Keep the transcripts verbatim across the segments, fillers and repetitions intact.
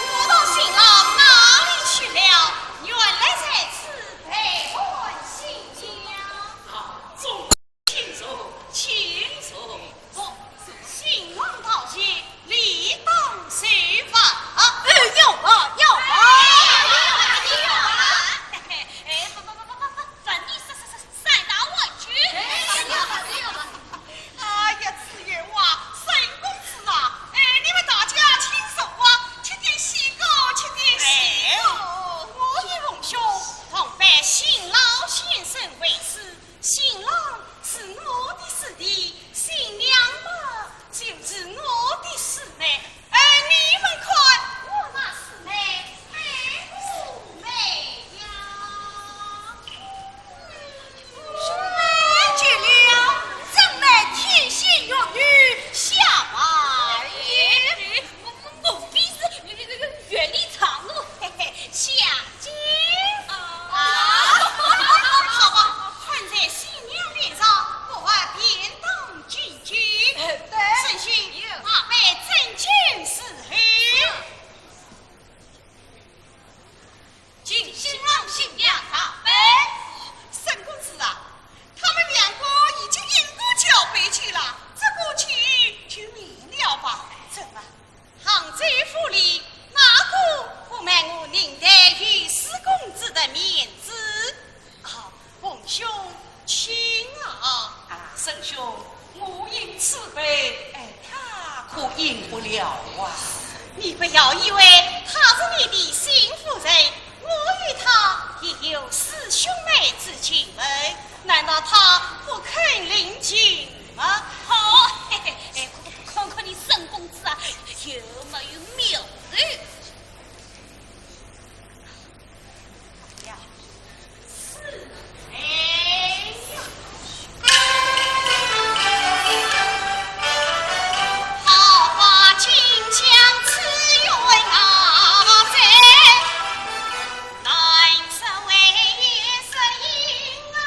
我道新郎哪里去了？原来在此陪伴新娘。啊，众位请坐，请坐。哦，新郎到齐，理当受罚。呃，要罚，要罚。哎，要罚，要罚。哎，不，不，不，不，不，不， 三打完去。哎呀，哎呀，哎呀。哎呀，子由啊，沈公子啊，哎，你们大家请坐啊，吃点喜酒，吃点喜酒。哎，我与凤兄同拜新老先生为师，新郎是我的师弟，新娘嘛，就是我的师妹。 哎，你们看，我那师妹美不美呀？兄妹见了，真乃天仙玉女下凡也。哎，我，我，我必是月里藏路，嘿嘿，下 见。啊，好吧，看在新娘面上，我还便当敬酒。哎，对。沈兄，有。马背斟酒伺候。有。请新郎新娘上杯。沈公子啊，他们两个已经饮过交杯酒了，这个酒就免了吧。怎么？ 杭州府里哪个不卖我宁代御史公子的面子？啊，凤兄，请啊。啊，沈兄，我饮此杯，哎，他可饮不了啊。你不要以为她是你的新夫人，我与她也有师兄妹之情分，难道她不肯领情吗？好，嘿嘿，哎，看，看，看你沈公子啊， 有没有苗头？呀，是，哎呀。好把金江之远啊，在 难舍为也是因啊，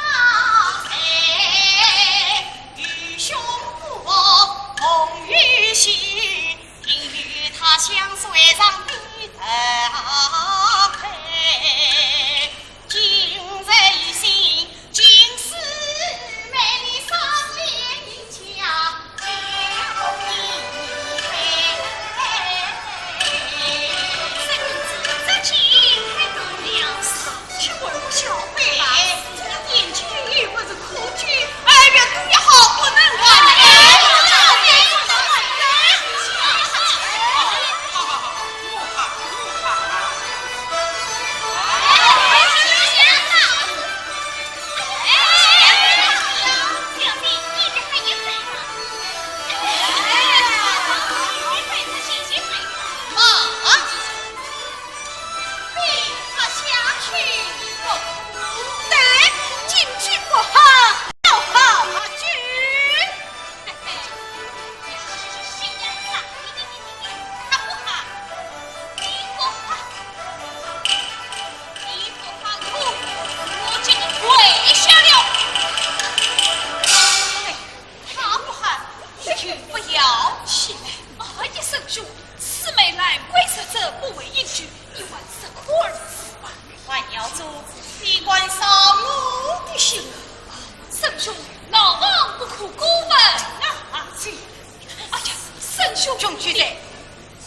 兄弟，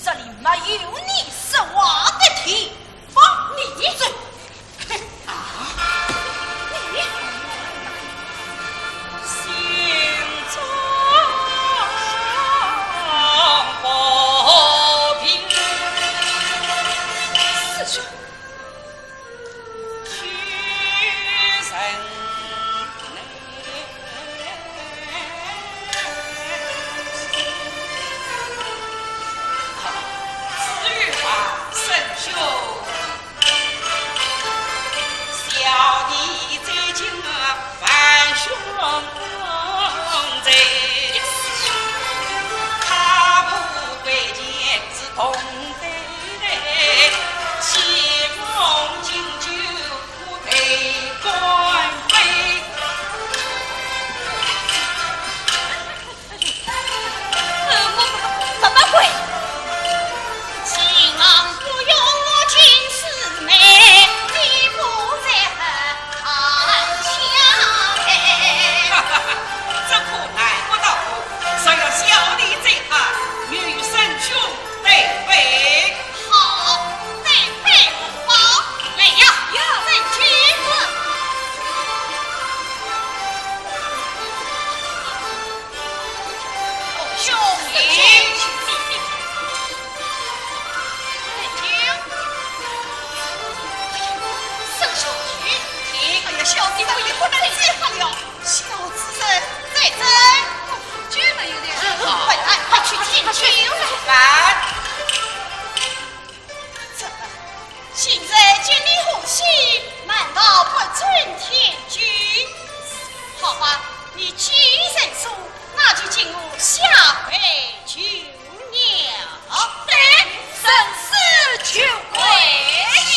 这里没有你说话的地方。你走。啊，你心中不平。师兄。 这可难不倒我，若要小弟追他，与沈兄对簿。好，对簿公报。来呀，呀，沈君子。 兄弟。沈兄弟。哎呀，小弟我也不能再喝了，小子人再斟。酒没有了。快来，快去敬酒来。慢。 怎么，今日见你欢喜，难道不准添酒？好吧，你既然说，那就请我下杯酒了。对，沈氏酒跪下。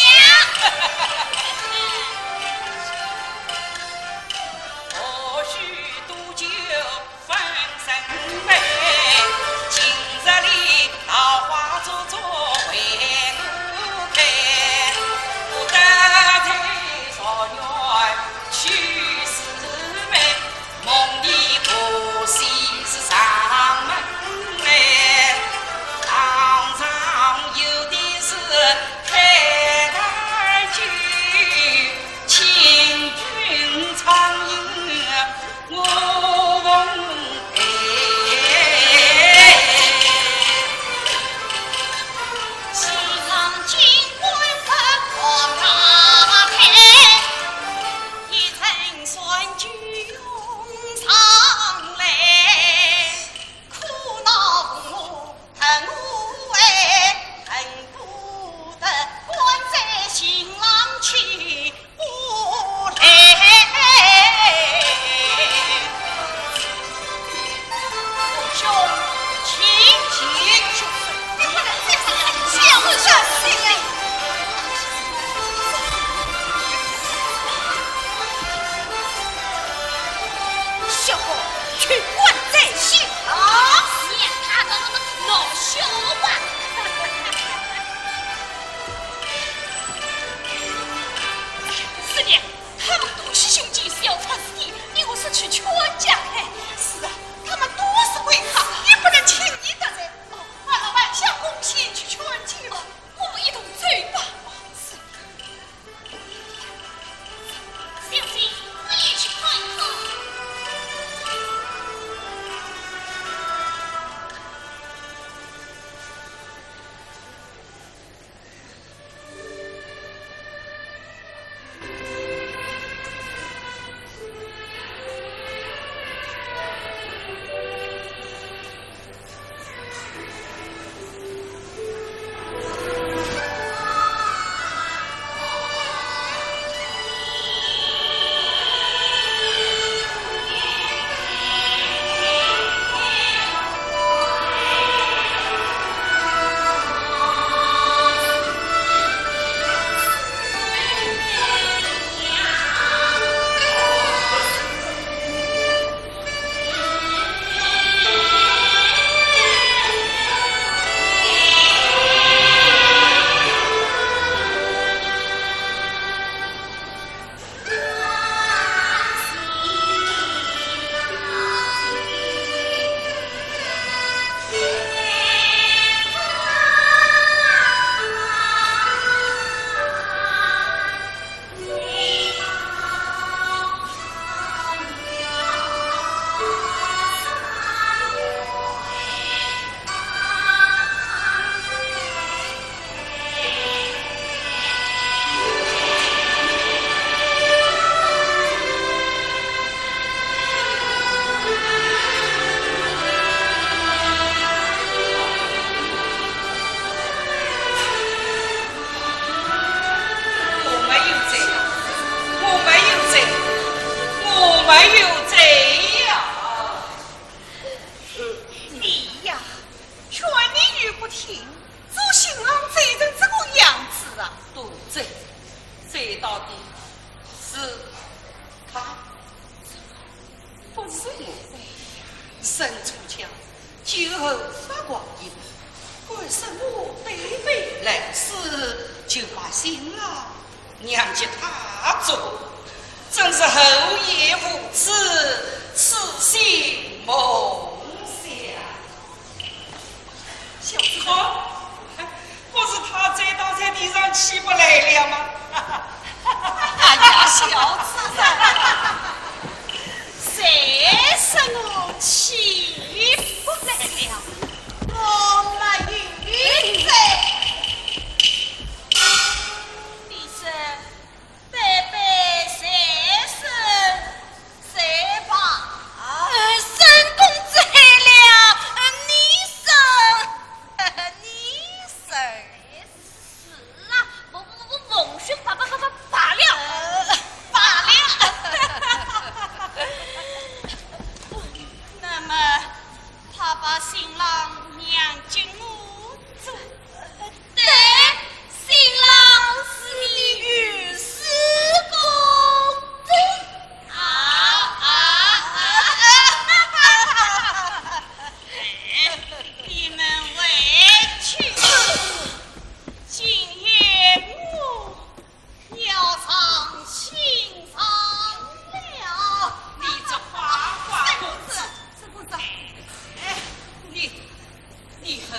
沈春桥酒后发狂言，为什么对媒来迟就把新郎娘给他做？真是厚颜无耻，痴心妄想。小子，哦，不是他栽倒在地上起不来了吗？哎呀，小子啊，谁说我起不来了？我没有罪。你说，伯伯谁说谁吧？呃，沈公子害了，呃，你说，你说。是啊，我，我，我，我，我，罢，罢，罢，罢了。呃，罢了。那么，他把新郎娘给我做。对，新郎是你御史公子。啊，啊，啊。哎，你们回去，今夜我要上刑场了。你这花花公子，沈公子，哎，你，你厚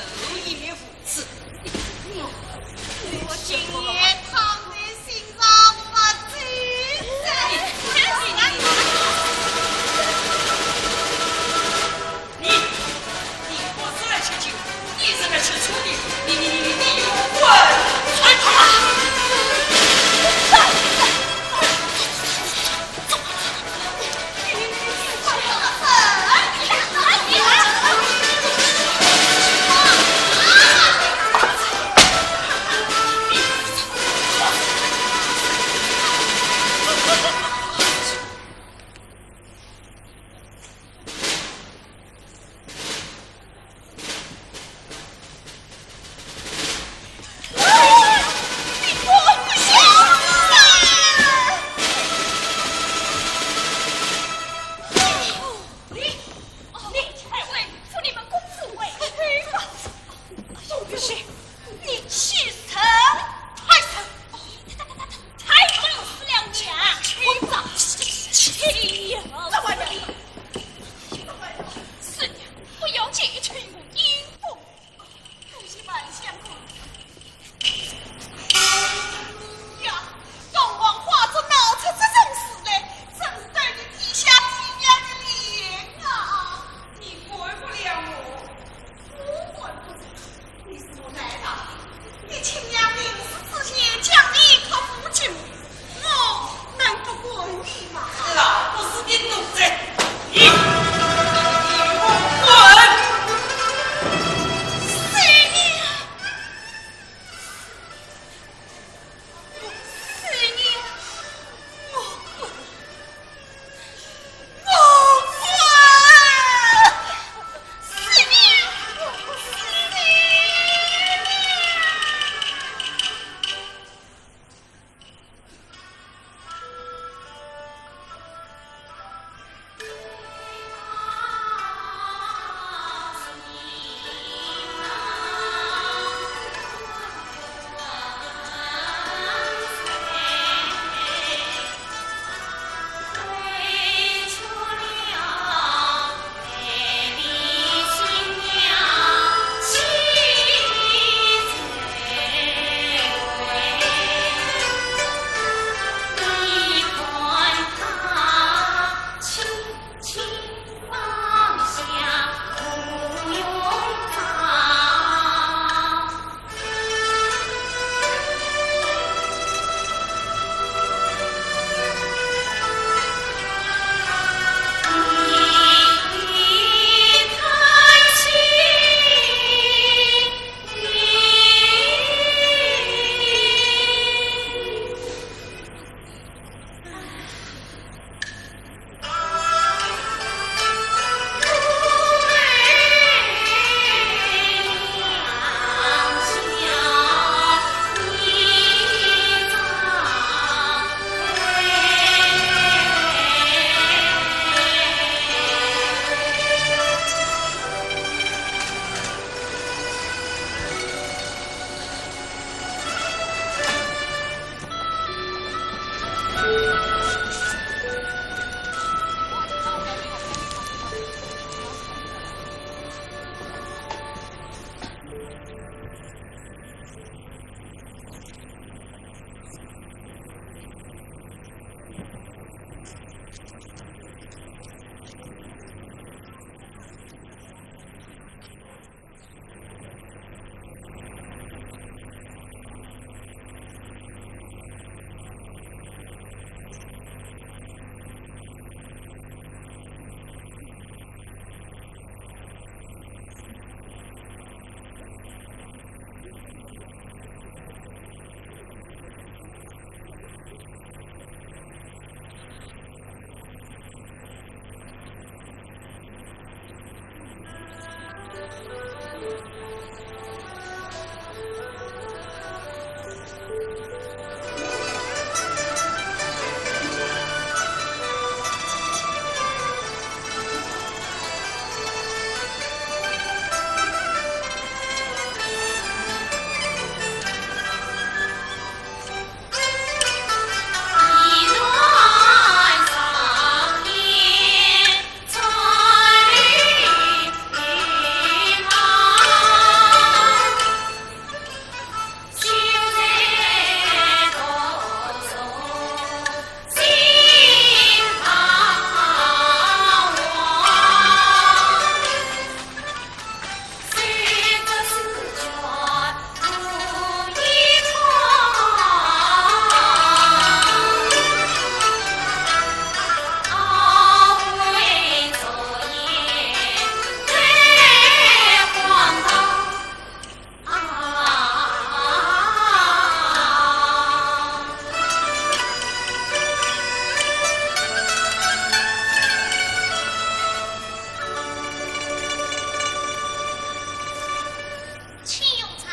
请用茶。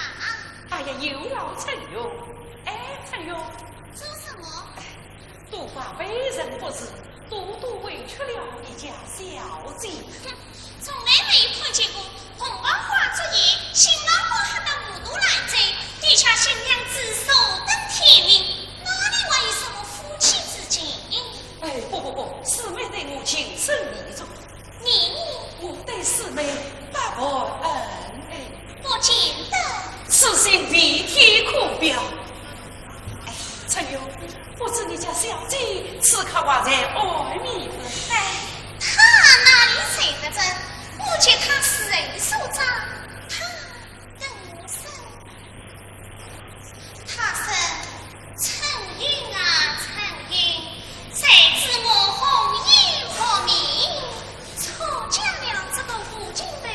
哎呀，有劳陈兄。哎，陈兄。做什么？都怪卑人不是，多多委屈了你家小姐。哼，从来没有看见过红袍花烛夜，新郎官还到五都来哉，地下新娘子坐等天明，哪里还有什么夫妻之情？哎，不不不，师妹对我情深意重。 你，我对师妹不负恩爱。不见得。此情比天可表。哎，陈兄，不知你家小姐此刻还在外面否？哎，她哪里在得着？我见她是人所长，她 等我身。他说：“春云啊，春云，谁知我红颜薄命，错嫁了这个无情的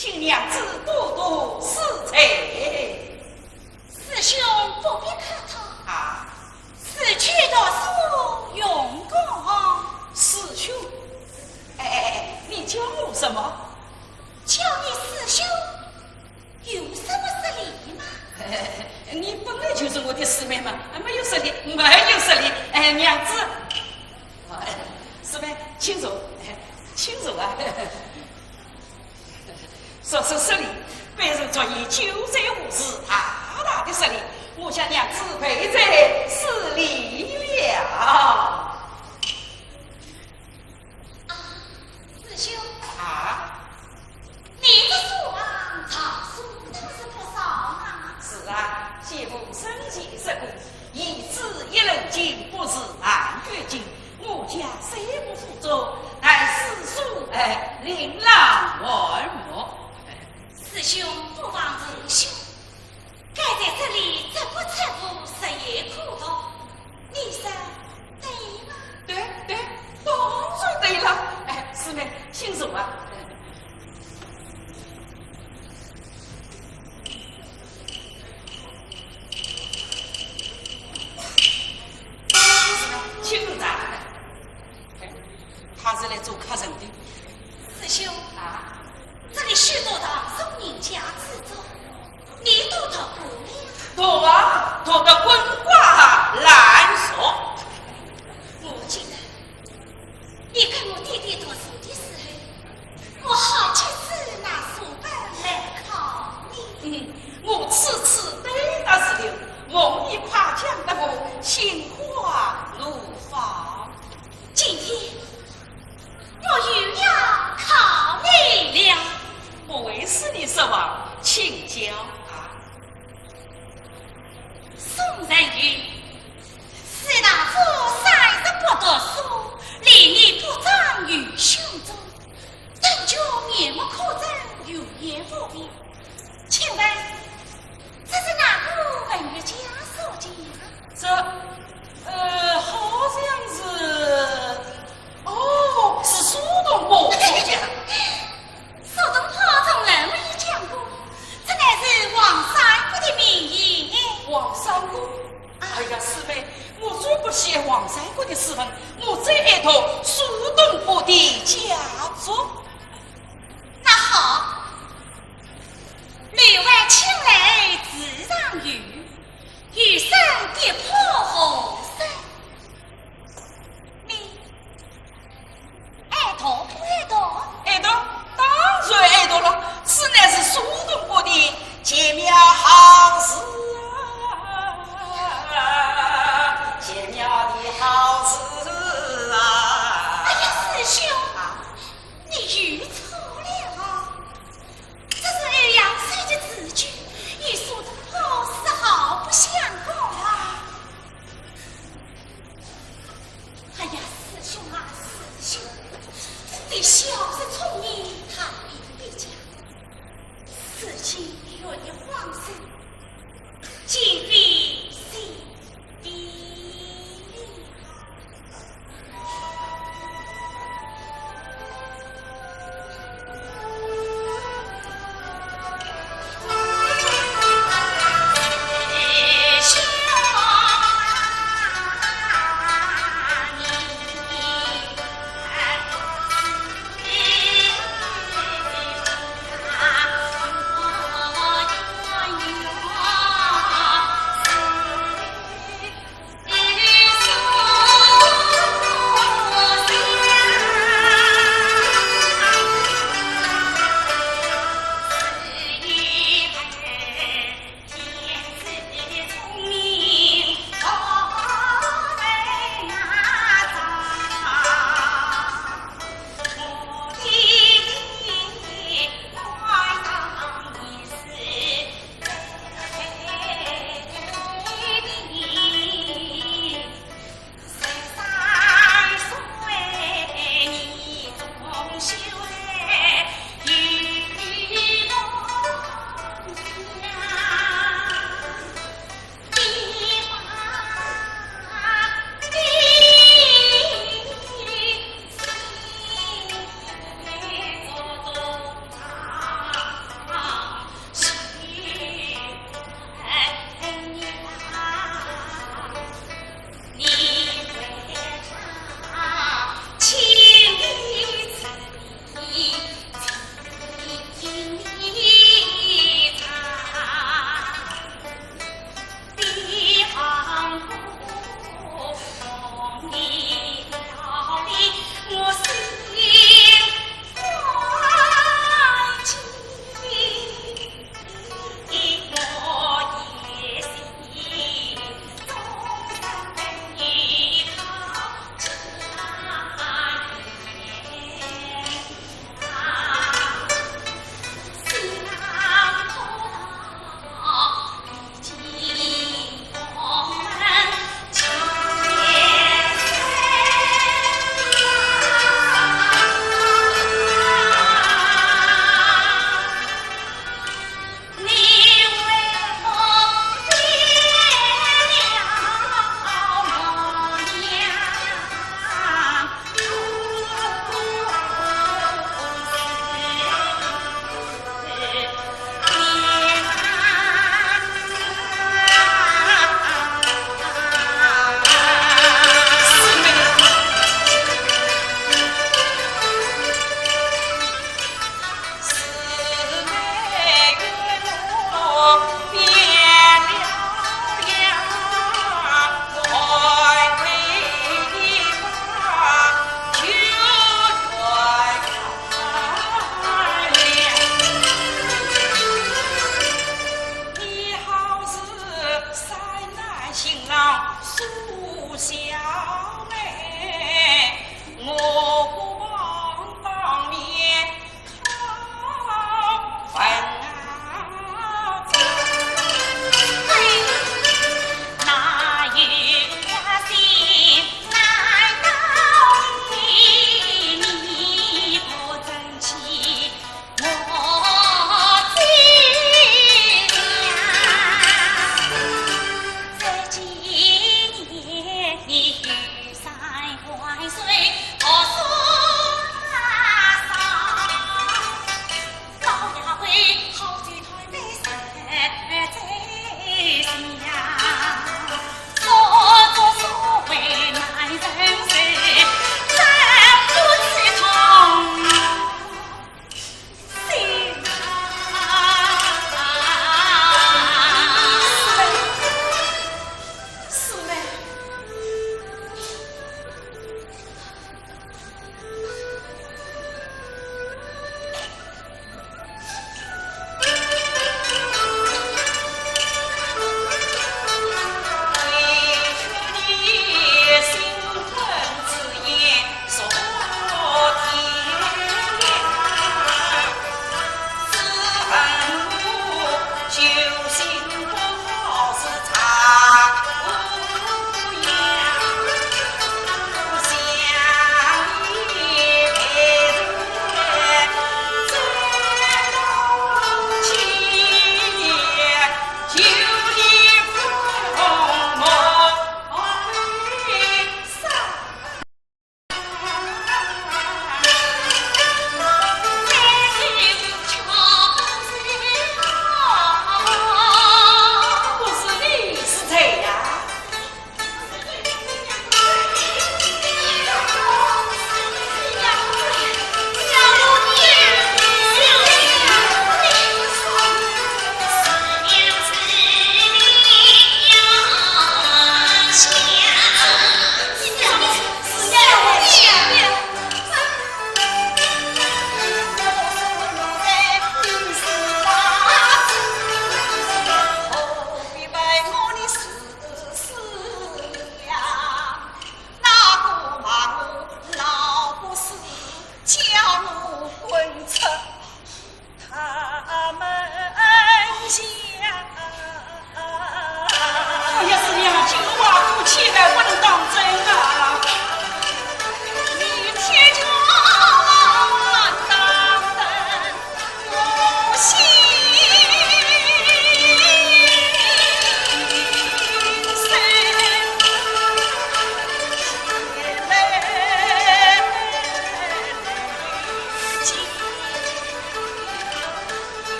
请娘子多多赐罪。师兄不必客套。啊？此去读书用功。师兄？哎哎哎，你叫我什么？叫你师兄，有什么失礼吗？你本来就是我的师妹嘛，啊，没有失礼，没有失礼。哎，娘子。哎，师妹，请坐，哎，请坐啊。 说是失礼，本是昨夜酒醉误事，大大的失礼，我向娘子赔罪施礼了。啊，师兄。啊？你这书房藏书倒是不少啊。是啊，先父生前说过， 一字一篓尽，不是烂卷经。我家虽无书桌，但诗书，哎，琳琅满目。师兄不忘师兄，该在这里折不折不，日夜苦读，你说对吗？对，对，当然对了。哎，师妹，请坐啊。 请入茶。他是来做客人的。师兄啊，这里许多唐宋名家之作，你都读过了？读啊，读得滚瓜烂熟。我记得 你跟我爹爹读书的时候，我好几次拿书本来考你。嗯，我次次对答如流，蒙你夸奖得我心花怒放。今天我又要考你了。不会使你失望，请教啊。宋人云： 士大夫三十不读书，礼义不彰于胸中，等觉面目可憎，油盐无味。请问，这是哪个文学家所讲？这，呃，好像是，哦，是苏东坡所讲。 苏东坡从来没有讲过，这乃是王三姑的名言。王三姑？哎呀，师妹，我最不屑王三姑的诗文，我最爱读苏东坡的佳作。那好，柳暗青楼自长雨，雨声跌破红衫。你 爱读不爱读？爱读，当然爱读了。此乃是苏东坡的绝妙好词啊，绝妙的好词啊。哎呀，师兄，啊？你又错了。这是欧阳修的词句，与苏东坡丝毫不相关啊。 哎呀，师兄啊，师兄，你小是聪明，大比比较，世间有一荒生，今非昔比了。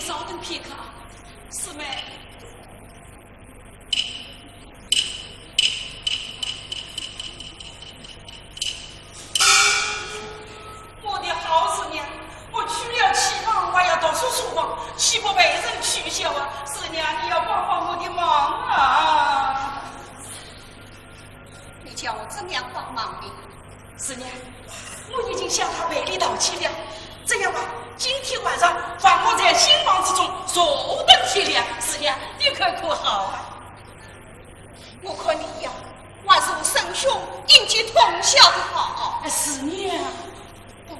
稍等片刻啊，师妹。我的好师娘，我娶了妻房，我要读书书房，岂不被人取笑啊？师娘，你要帮帮我的忙啊！你叫我怎样帮忙呢？师娘，我已经向他赔礼道歉了。这样吧，今天晚上房门在新房之中，坐等天亮。师娘，你看可好啊？我看你呀，还是我沈兄迎娶童巧的好。哎，师娘。哎呀，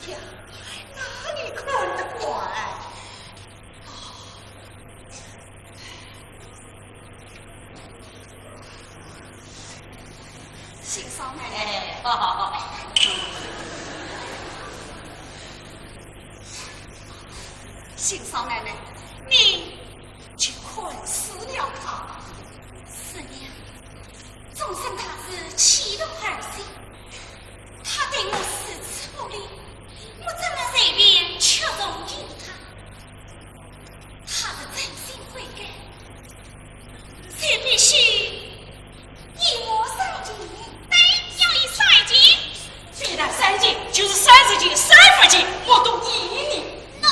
你呀，哪里看得惯？新嫂奶奶，哎，好好好。新嫂奶奶，你去看师了他。师娘，终身大事，岂容儿戏。他对我如此不利，我怎么随便屈从于他？他是真心悔改，就必须与我相见。对，要与相见。非但相见，就是三十见、三百见，我都愿意。那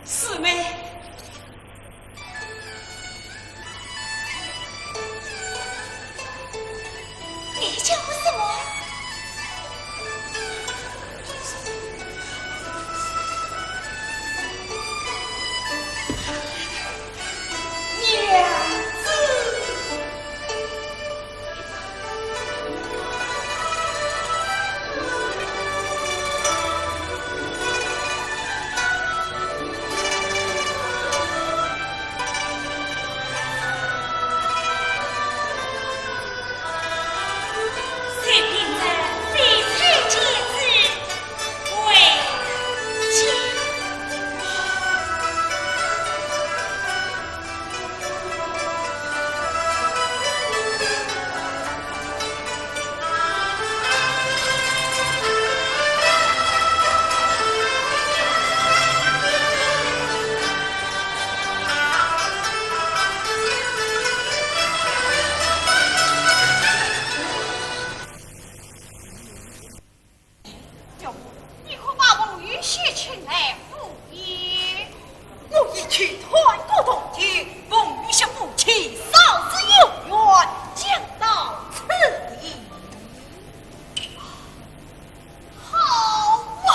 四妹，你叫什么？娘子。 要不，你可把凤玉先请来赴宴。我已去探过洞庭，凤玉向父亲少时有冤，将到此地。好啊！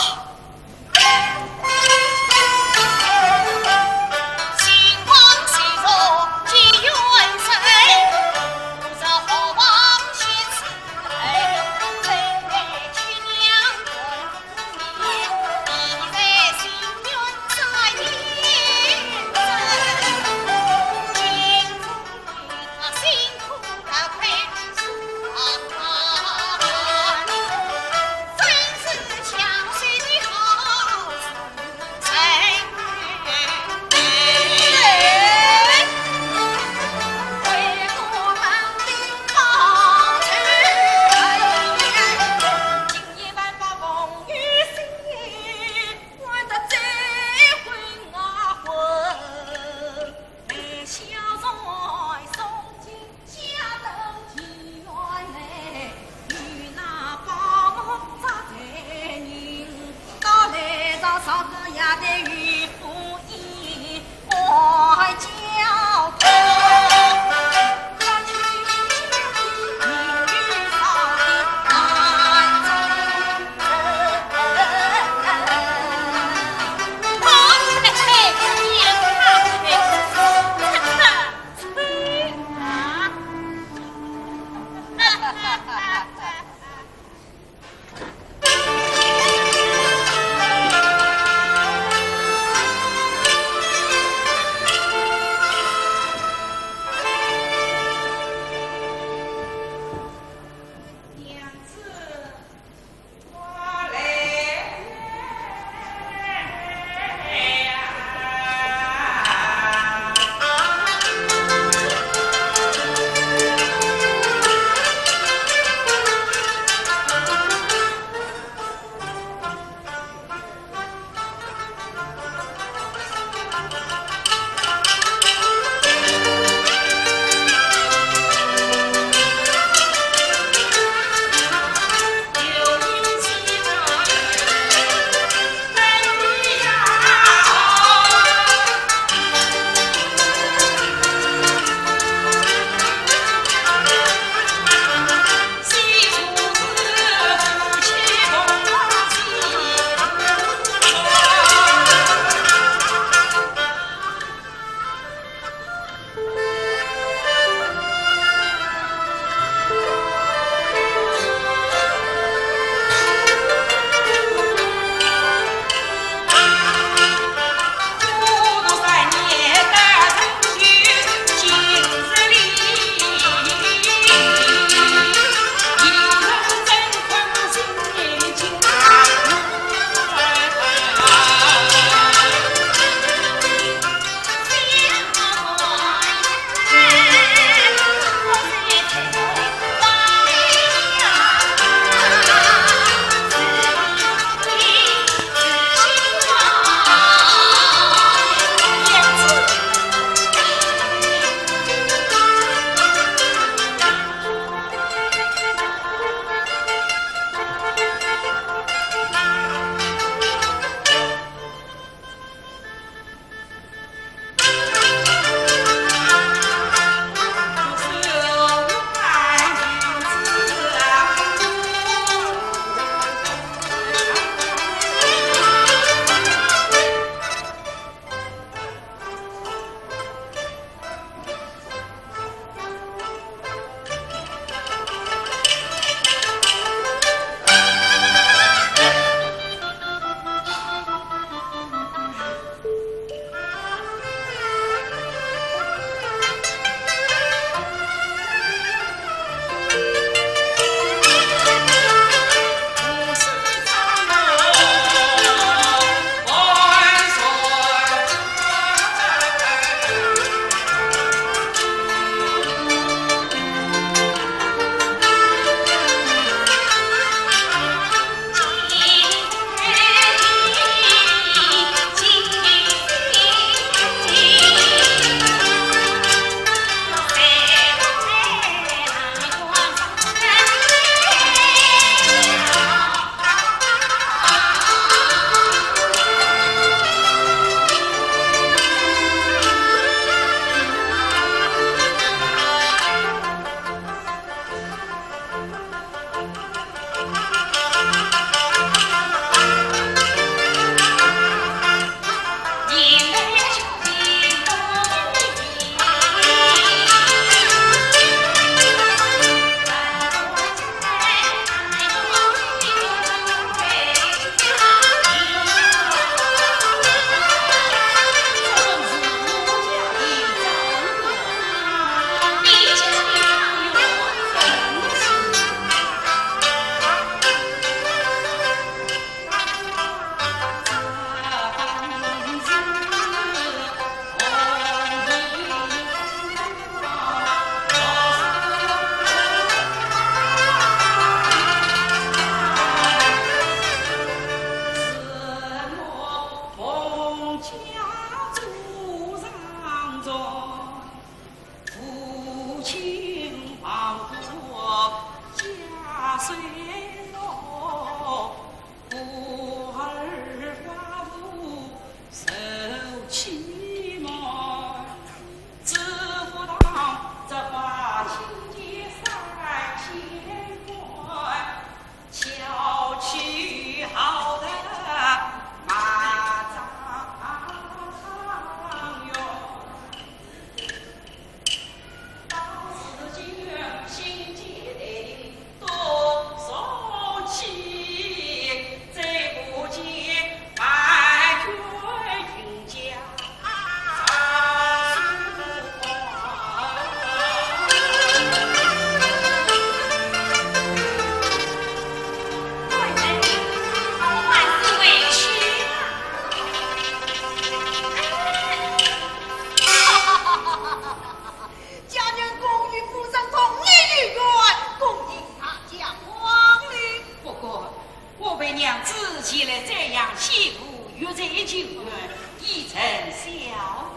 既然这样，先父欲在九月，已成孝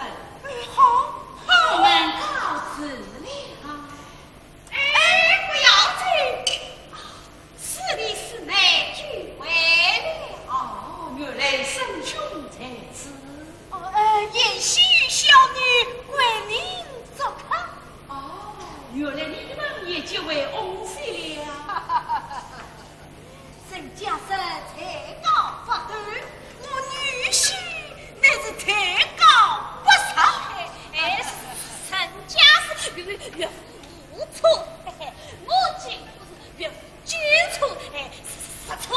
恩。哎，好，好。我们告辞了。哎，不要走。啊，师弟师妹久违了。哦，原来沈兄在此。哦，呃，贤婿与小女为您作客。哦，原来你们也结为翁婿了。 人家说才高八斗，我女婿乃是才高八尺。哎，哎，人家是岳父岳父错，嘿嘿，我岳父岳父错，哎，是错。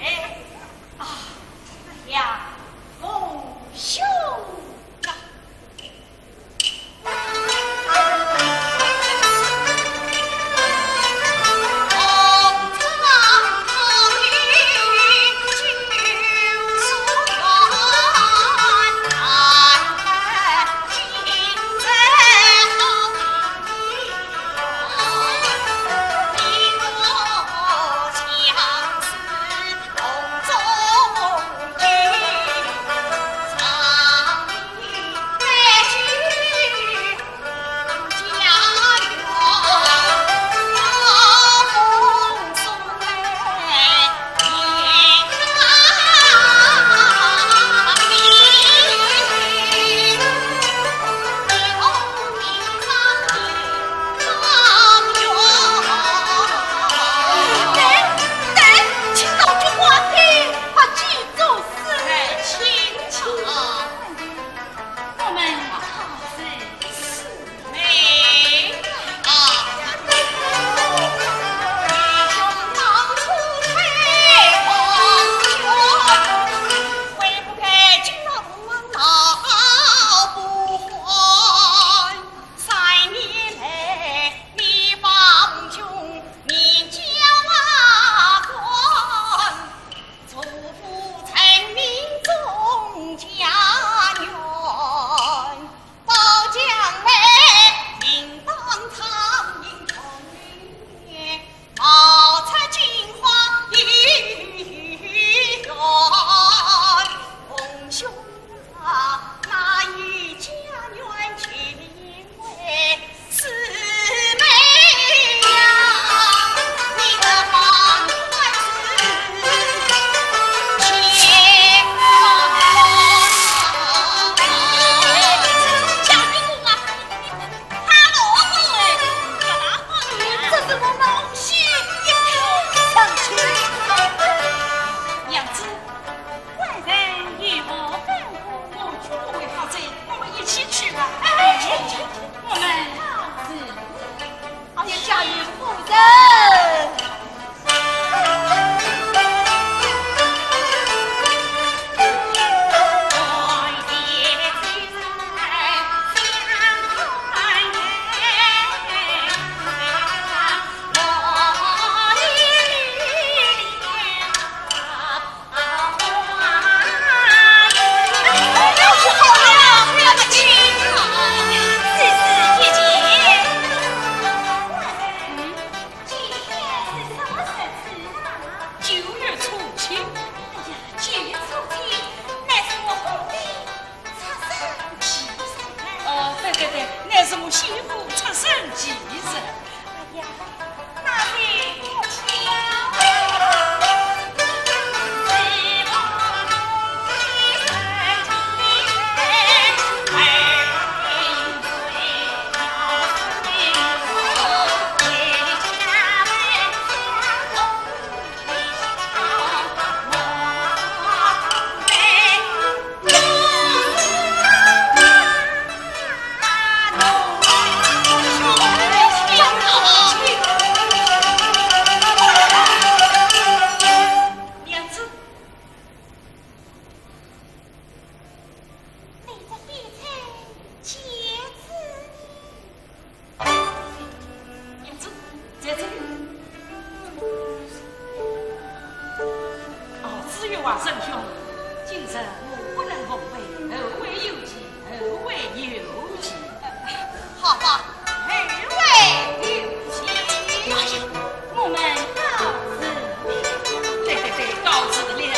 哎，啊，哎呀，凤兄啊！娘子，官人有何吩咐，我去为他做，我们一起去吧。哎，去，去，去，我们告辞。哎呀，家有夫人。九月初七。哎呀，九月初七，乃是我兄弟出生吉日。哦，对对对，乃是我媳妇出生吉日。哎呀，那是不巧。哦，子玉啊，沈兄，今日我不能奉陪，后会有期，后会有期。好吧，后会有期。哎呀，我们告辞了。对对对，告辞了。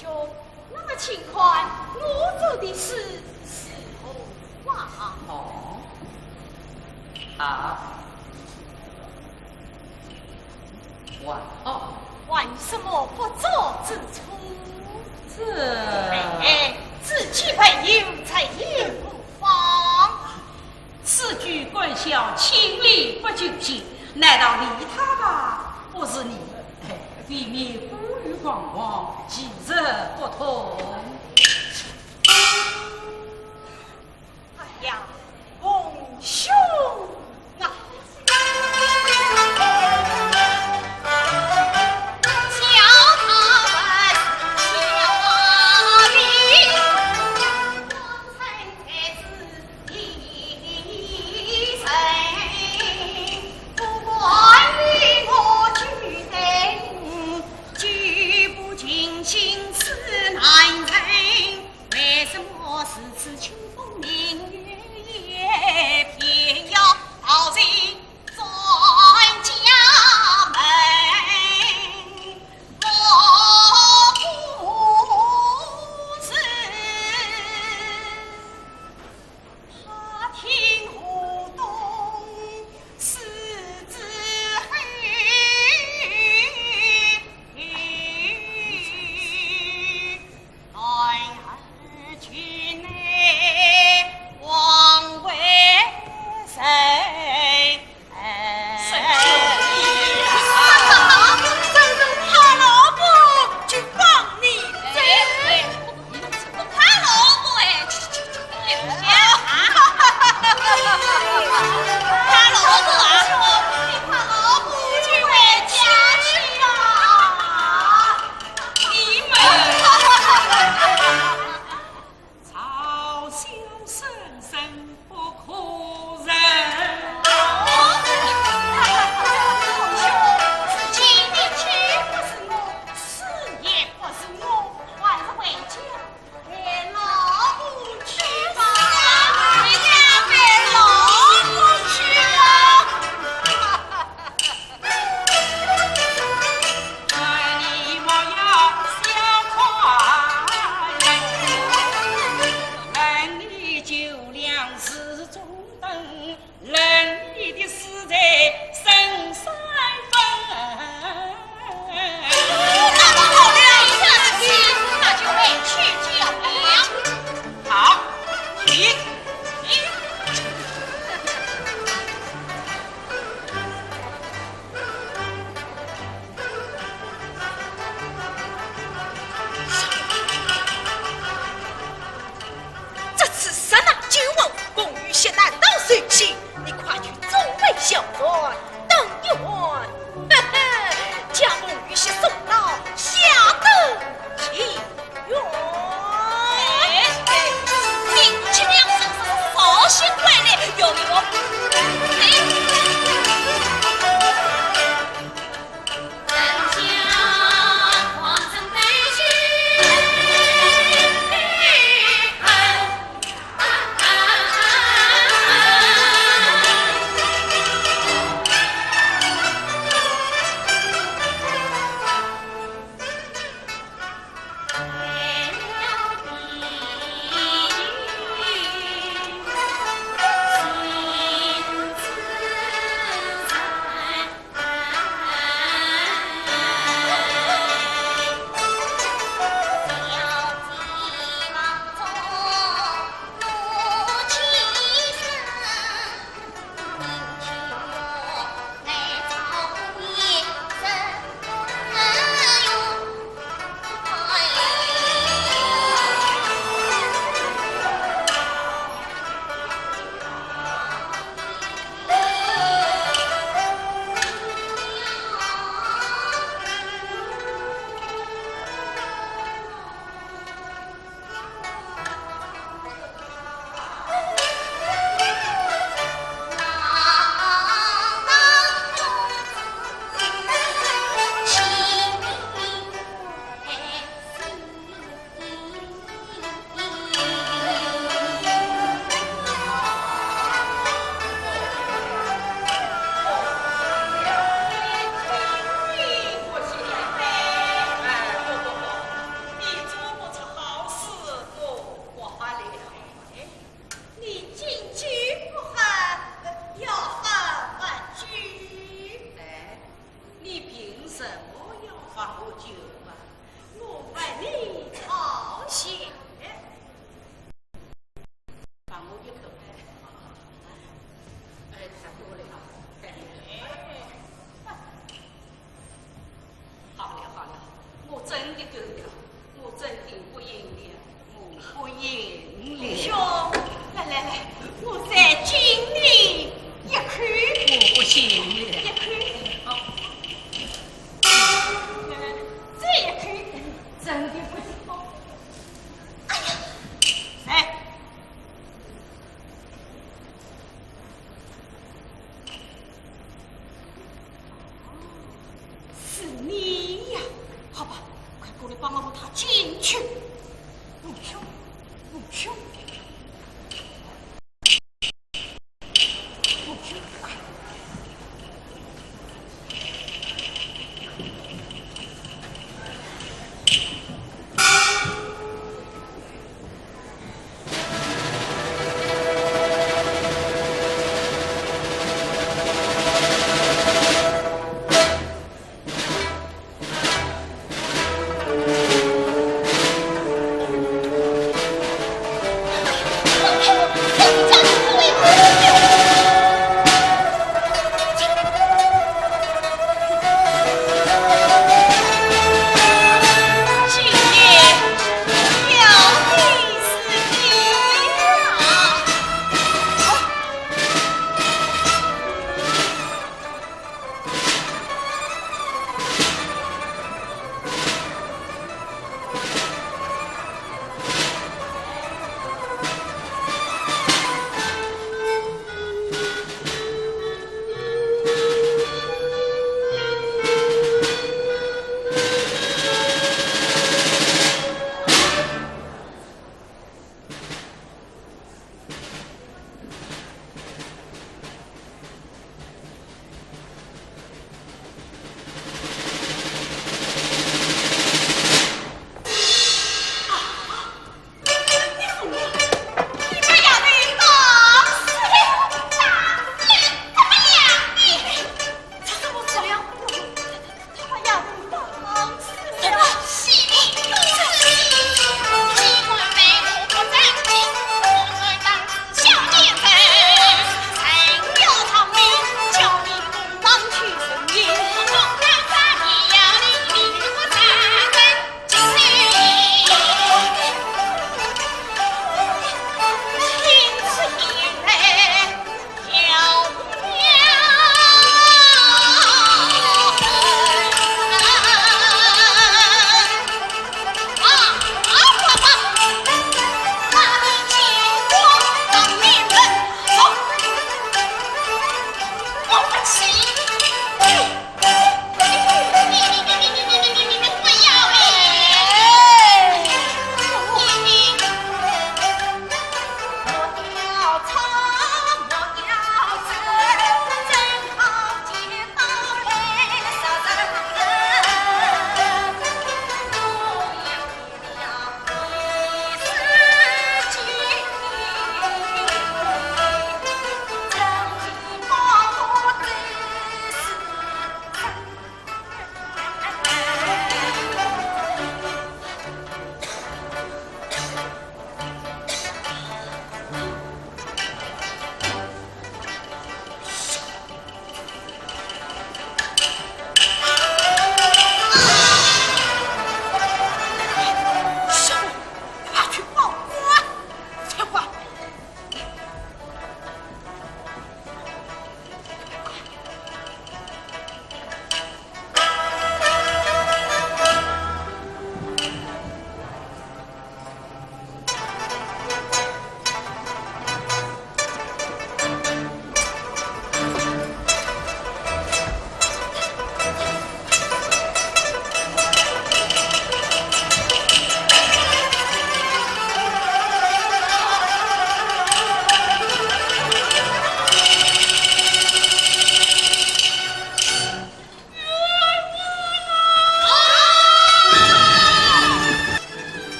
兄，那么请看我做的诗是何话？哦，好，还好。还有什么不足之处？这……哎，知己朋友在言何妨？ 此句关晓千里不求仙，难道理他吧？不是你，未免过于狂妄，其实不同。哎呀，凤兄啊！哎呀，谁？是你呀？好吧，快过来帮我把他请去。不用，不用。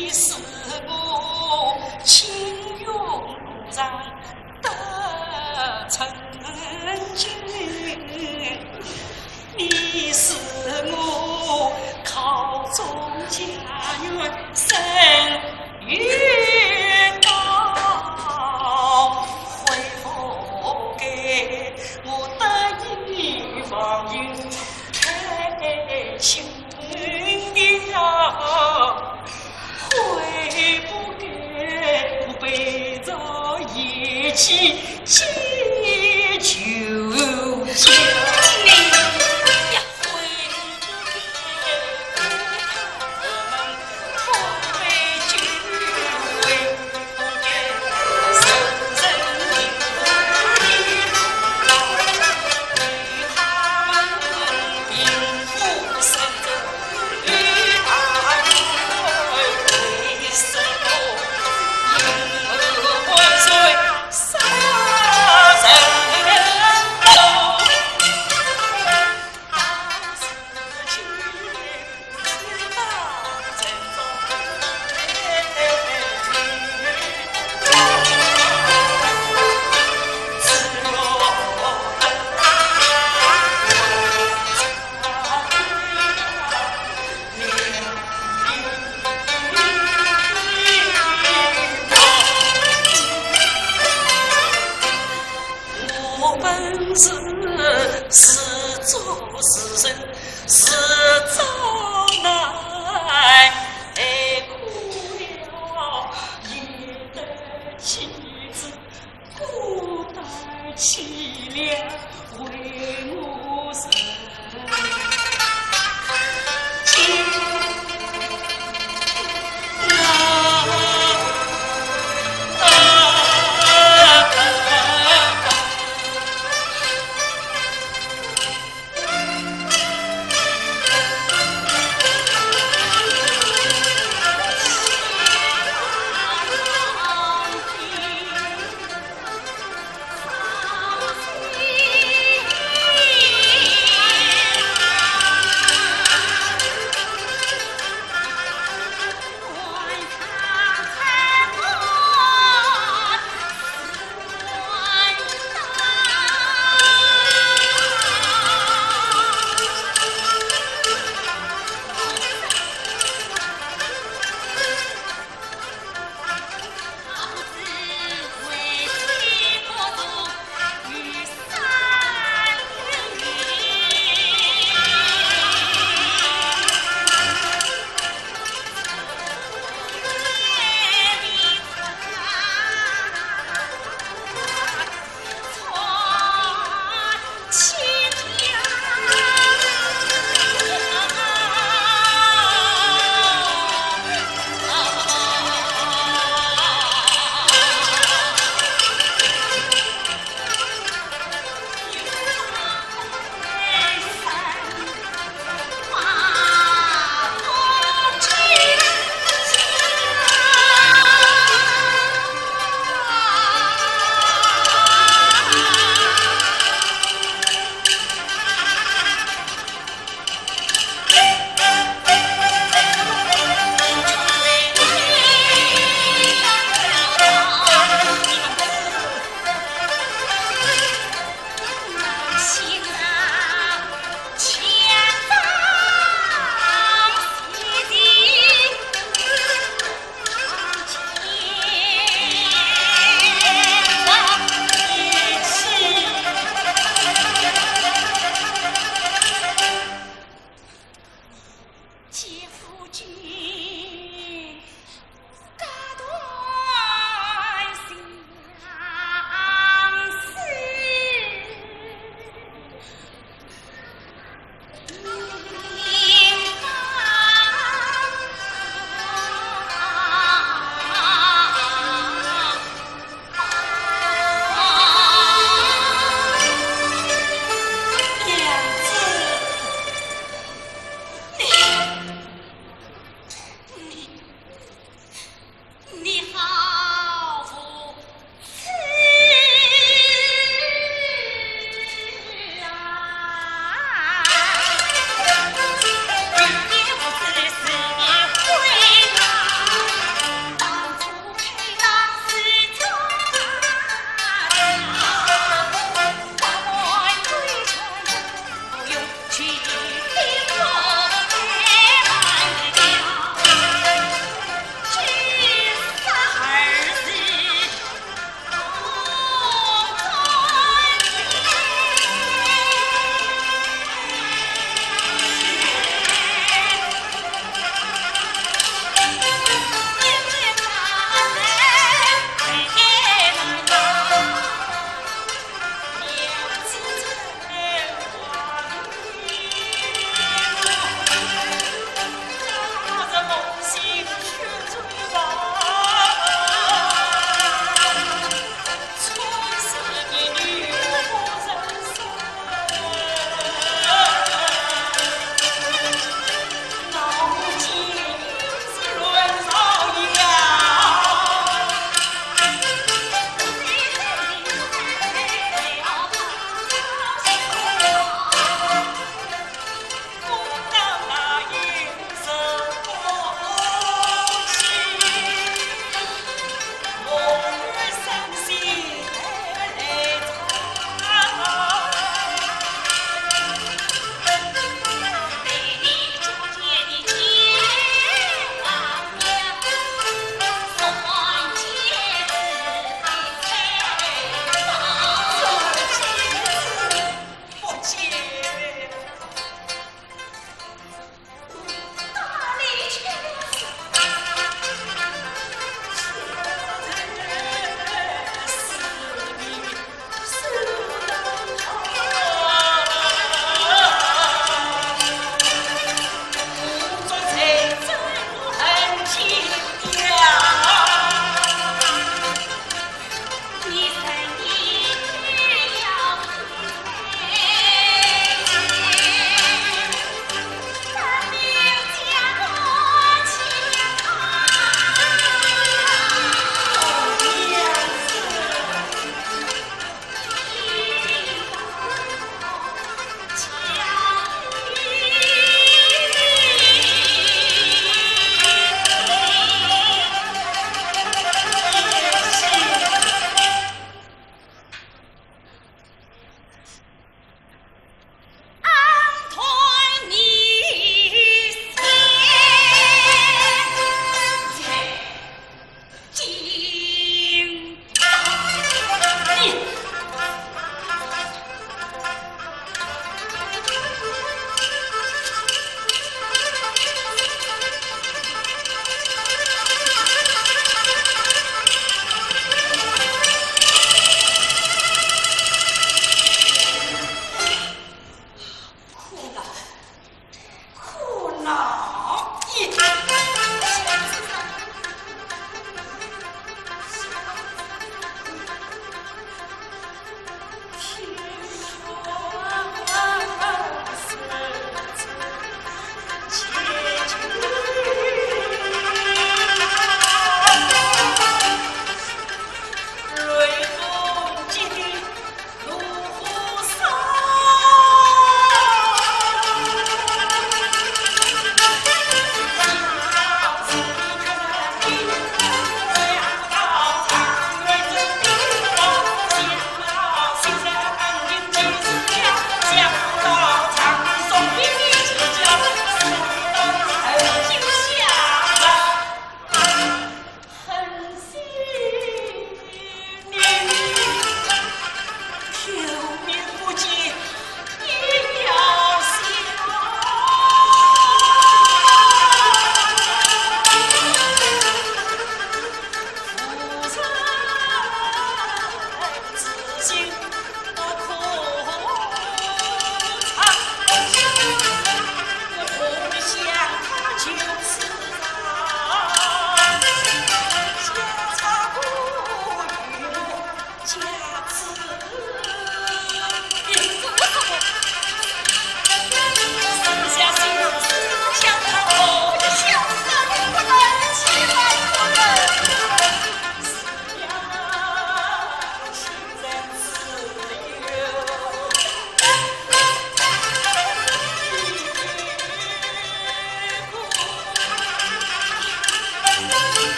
你是我情愿上得成就，你是我考中状元生于道，悔不该我得意忘形太轻。 你呀，悔不该我被这一气解救家。你呀，悔不该我被救回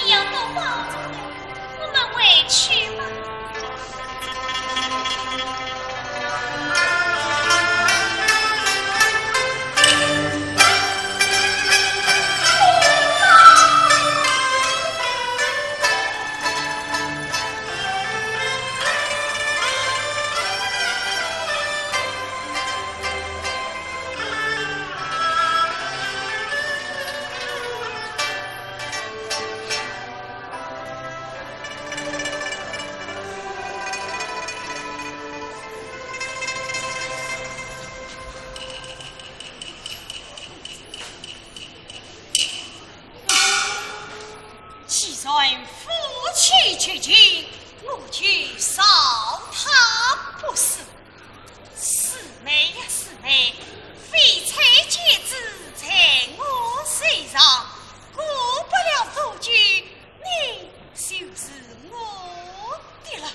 你要多保重点，我们回去吧。既然夫妻结情，我就饶他不死。四妹呀，四妹，翡翠戒指在我手上，过不了多久，你就是我的了。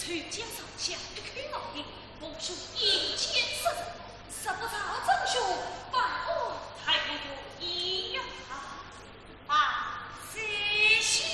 就将上下一口咬定，我兄一箭射人，若不查证凶犯，我才有一样好。啊，师兄。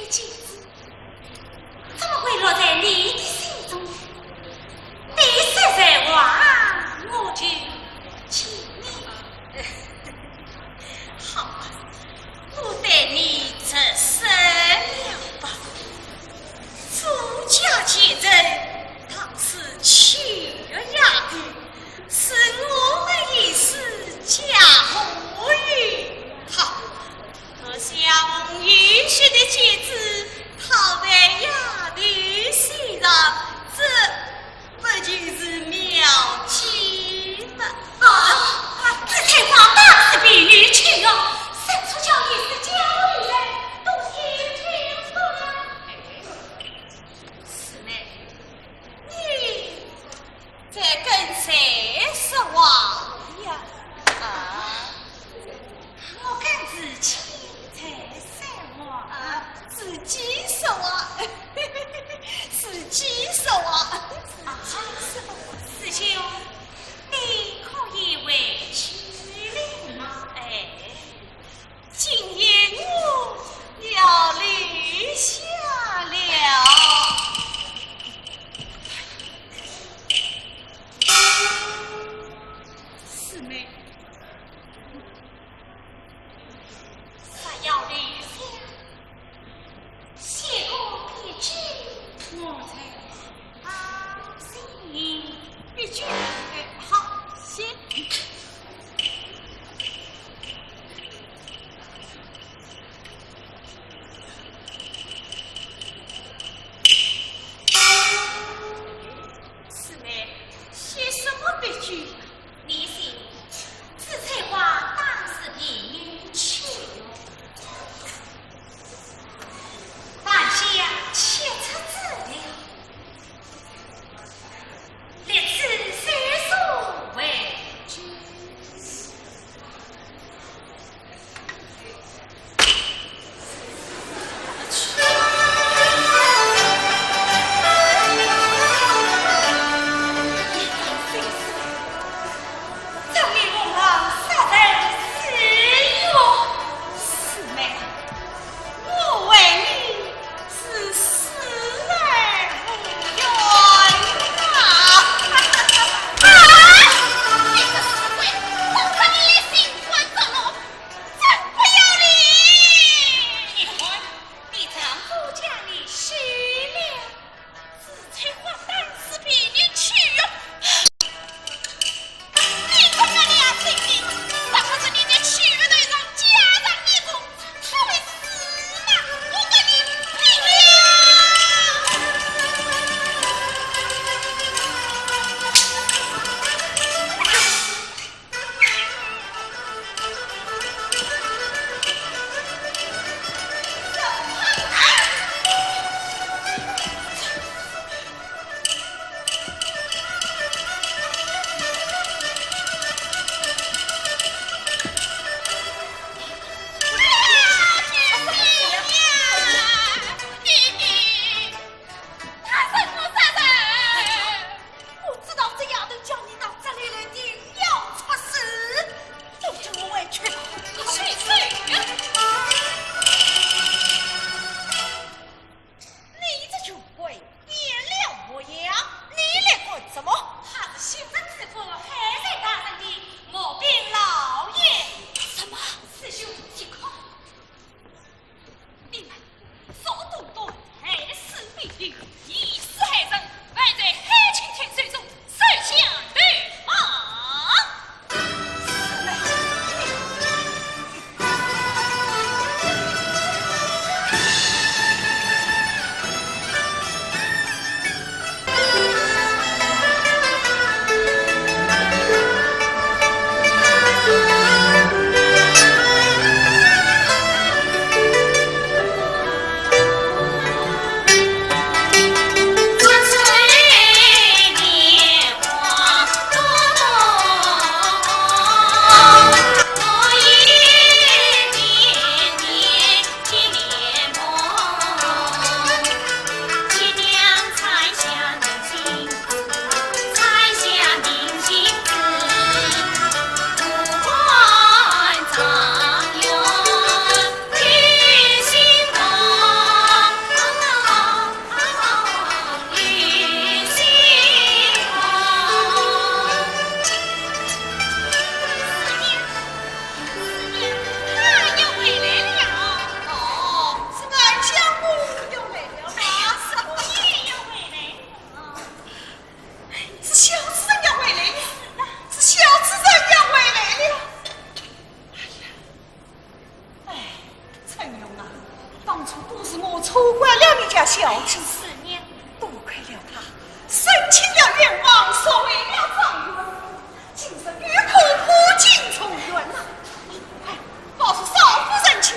戒指，怎么会落在你的手中？你说实话，我就给你。好吧，我对你这生了吧。朱家继承，当是秋雅的，是我们一世家和有。好， 我想红玉喜的戒指套在丫头身上，这不就是妙计吗？啊，啊，紫翠花当时比喻去哦，伸出娇女是娇女来，都是青春。四妹，你 在跟谁说话呀？啊？我跟自己在说话。啊，自己说话，自己说话，自己说话。师兄，你可以回去了吗？哎。 今夜我要留下了。四妹，若要留下，写个笔据，我才安心。笔据，哎，好，写。 四妹，写什么笔据？你信，紫翠花当时比喻去，晚霞却出子了。你家小姐，是呢。多亏了她，省亲了冤枉，索回了状元，今日有口可进状元了。哎，告诉少夫人请。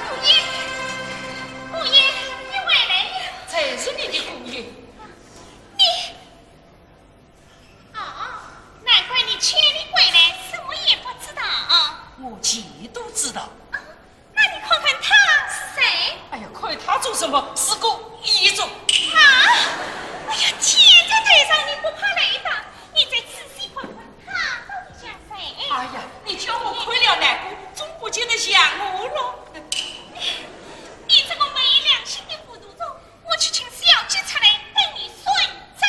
姑爷，姑爷，你回来了。谁是你的姑爷？你……哦，难怪你千里归来，什么也不知道。我全都知道。啊，那你看看他是谁？哎呀，看他做什么？是个异种。啊！哎呀，天在台上，你不怕雷打？你再仔细看看，他到底像谁？哎呀，你叫我看了难过，总不见得像我了。你这个没良心的糊涂虫，我去请小姐出来跟你算账。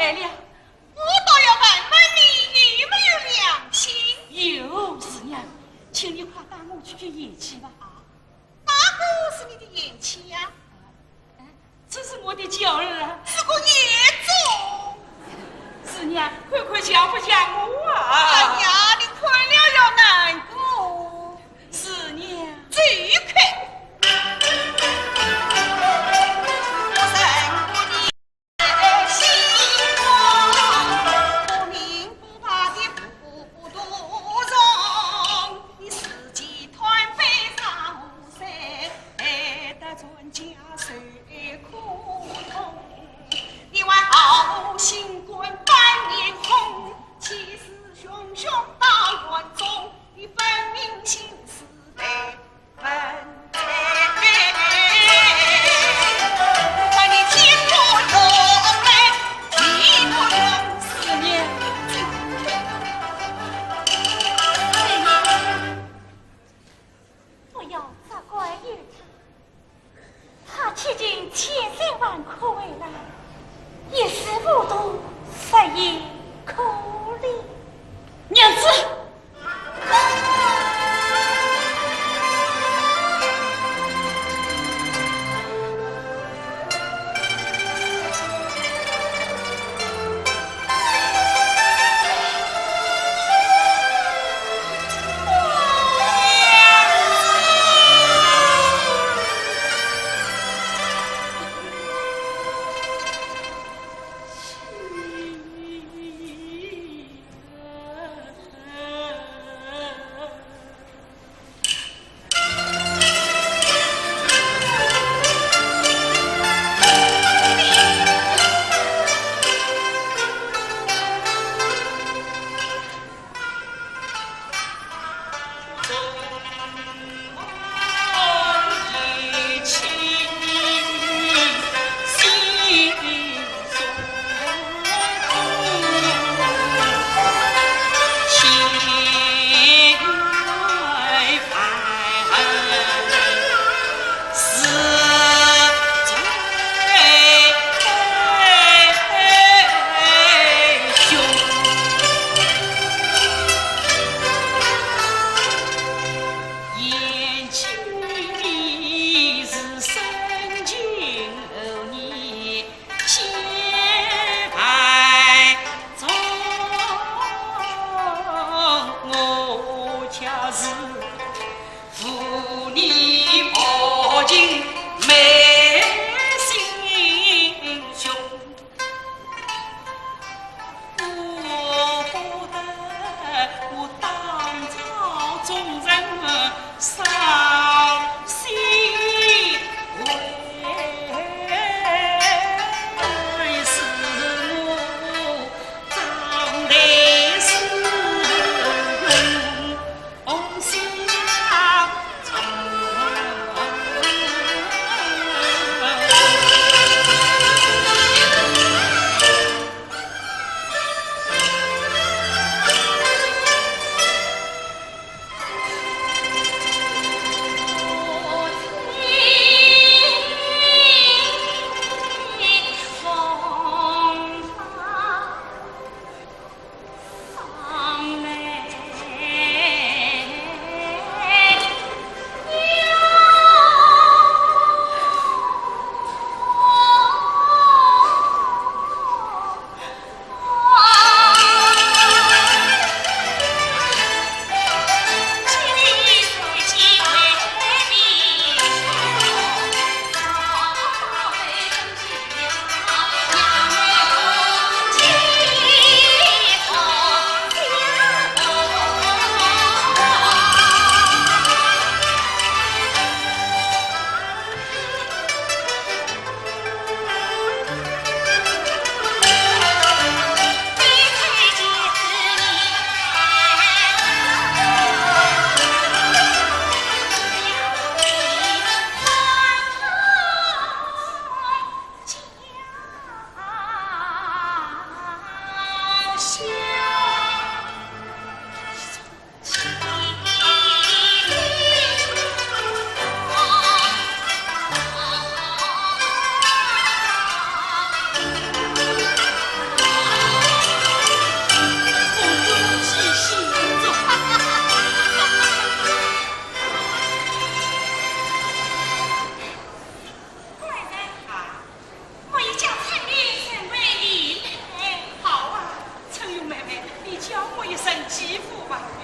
来了。我倒要问问你，你有没有良心？有，四娘，请你快带我去见贤妻吧。啊，哪个是你的贤妻呀？哎，这是我的娇儿啊。是个孽种！四娘，快快像不像我啊？哎呀，你看了要难过。四娘。走开！ 不要责怪于他，他历尽千辛万苦回来，一事无成，实在可怜。娘子！媳妇吧。